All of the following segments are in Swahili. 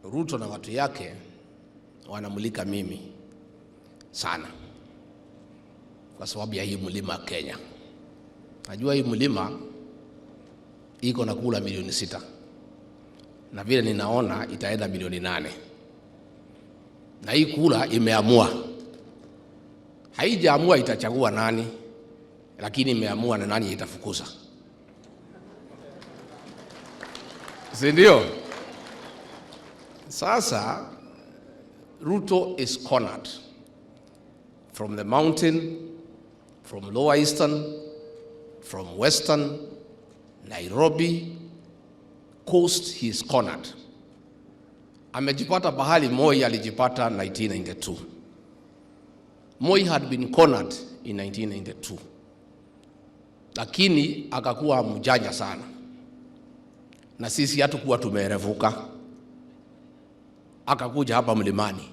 Ruto na watu yake wanamulika mimi sana kwa sababu ya hii mlima Kenya. Najua hii mlima iko na kula milioni 6 na vile ninaona itaenda milioni 8, na hii kula imeamua, haijaamua itachagua nani, lakini imeamua na nani itafukuza, si ndio? Sasa Ruto is cornered from the mountain, from Lower Eastern, from Western, Nairobi, Coast, he is cornered. Amejipata bahali Moi alijipata 1992. Moi had been cornered in 1992, lakini akakuwa mjanja sana, na sisi hatukuwa tumeerevuka. Akakuja hapa mlimani.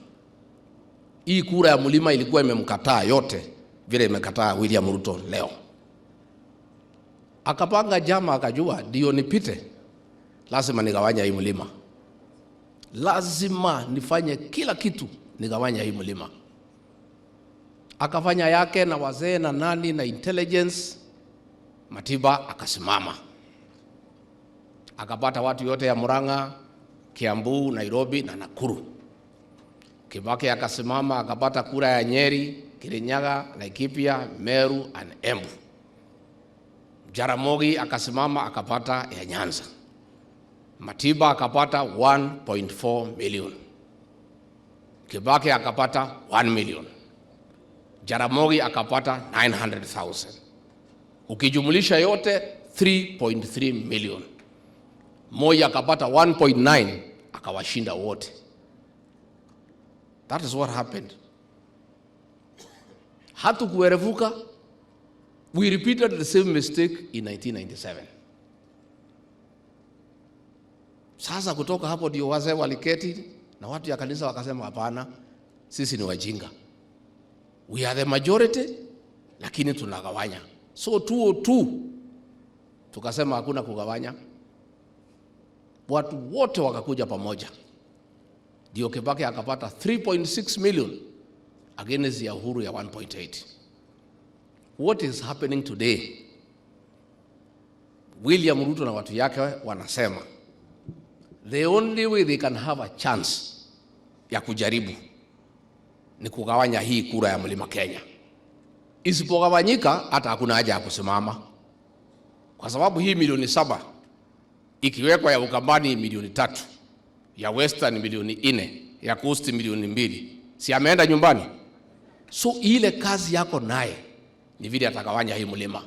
Hii kura ya mlima ilikuwa imemkataa yote vile imekataa William Ruto leo. Akapanga jama, akajua ndio nipite, lazima nigawanya hii mlima, lazima nifanye kila kitu nigawanya hii mlima. Akafanya yake na wazee na nani na intelligence. Matiba akasimama akapata watu yote ya Murang'a, Kiambu, Nairobi na Nakuru. Kibaki akasimama akapata kura ya Nyeri, Kirinyaga, Laikipia, Meru and Embu. Jaramogi akasimama akapata ya Nyanza. Matiba akapata 1.4 million. Kibaki akapata 1 million. Jaramogi akapata 900,000. Ukijumulisha yote 3.3 million. Moi akapata 1.9 akawashinda wote. That is what happened. Hatukuerevuka. We repeated the same mistake in 1997. Sasa kutoka hapo ndio wazee waliketi na watu ya kanisa wakasema, hapana, sisi ni wajinga, we are the majority, lakini tunagawanya. So 202 tukasema hakuna kugawanya, watu wote wakakuja pamoja, ndio Kibaki akapata 3.6 million against ya Uhuru ya 1.8. What is happening today? William Ruto na watu yake wanasema the only way they can have a chance ya kujaribu ni kugawanya hii kura ya mlima Kenya. Isipogawanyika hata hakuna haja ya kusimama, kwa sababu hii milioni 7 ikiwekwa ya Ukambani milioni 3, ya Western milioni 4, ya Coast milioni 2, si ameenda nyumbani? So ile kazi yako naye ni vile atagawanya hii mlima,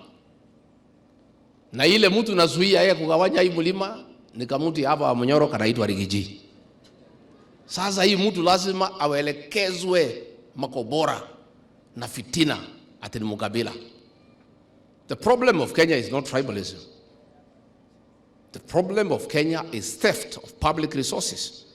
na ile mtu nazuia yeye kugawanya hii mlima ni kamuti hapa wa Munyoro kanaitwa Riggy G. Sasa hii mtu lazima awelekezwe makobora na fitina ati ni mkabila. The problem of Kenya is not tribalism. The problem of Kenya is theft of public resources.